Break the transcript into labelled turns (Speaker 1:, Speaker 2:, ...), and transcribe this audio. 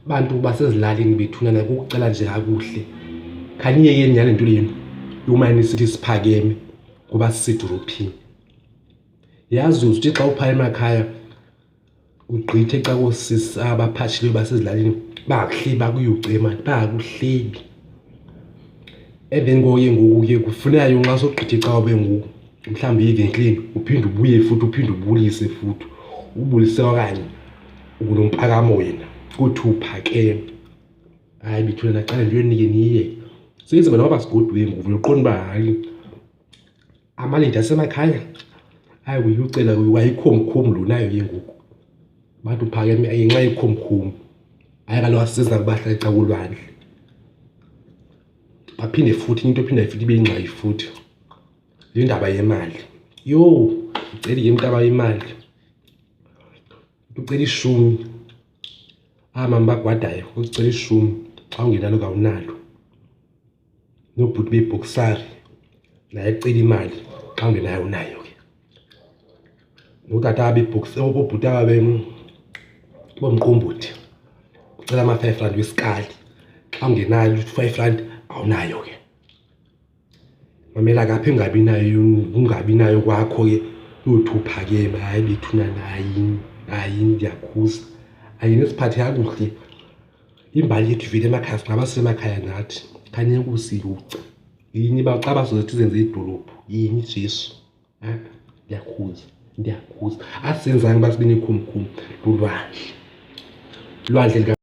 Speaker 1: Bantu basezilalini bethunana kukucela nje kakuhle, khaniyekeni nyhani le nto yenu yomane nisithi siphakeme ngoba sisedorophini. Yazi uthi xa uphaya emakhaya ugqithe xa koosisi abaphatshileyo basezilalini bangakuhlebi bakuyuce mani, bangakuhlebi. Emveni koko ke ngoku ke kufuneka ke nxa sowugqithe icawa ke ngoku mhlawumbi uye evenkileni uphinde ubuye futhi uphinde ubulise futhi, ubulise okanye unompakamo wena kuthiwa uphakeme. Hayi bethuna ndiyacela le nto yenu nike niyiyeke. Seyenzima noba sigoduke ngoku uvele uqonde uba hayi amaledi asemakhaya aye kuyucela kwayikhomkhom lo nayo ke ngoku. Bathi uphakeme ngenxa yekhomkhom. Hayi kaloku asizenza kubahlala ecakolwandle. Baphinde futhi into ephinda futhi ibe yingxaki futhi le ndaba yemali. Yho, ndicela ke mntaba imali, ucela ishumi. Aba mama bagwadayo ucela ishumi xa ungenalo ke awunalo. Noobhuti beebhoksari naye ecela imali xa ungenayo awunayo ke. Nootata oobhuti aba bomqombothi ucela ama-five rand wesikali, xa ungenayo u-five rand awunayo ke. Mamela ke apha engabi nayo ungabi nayo kwakho ke uyothi uphakeme. Hayi bethunana, hayini, hayini ndiyakhuza. Hayini siphathe kakuhle. Imbali yethu ivela emakhaya, singabasemakhaya nathi. Khanyeka usiyuca. Yini uba xa bazothi izenze idolophu, yini Jesu. Ndiyakhuza, ndiyakhuza. Asenzanga uba sibe nekhumkhum lulwandle, lwandle lika.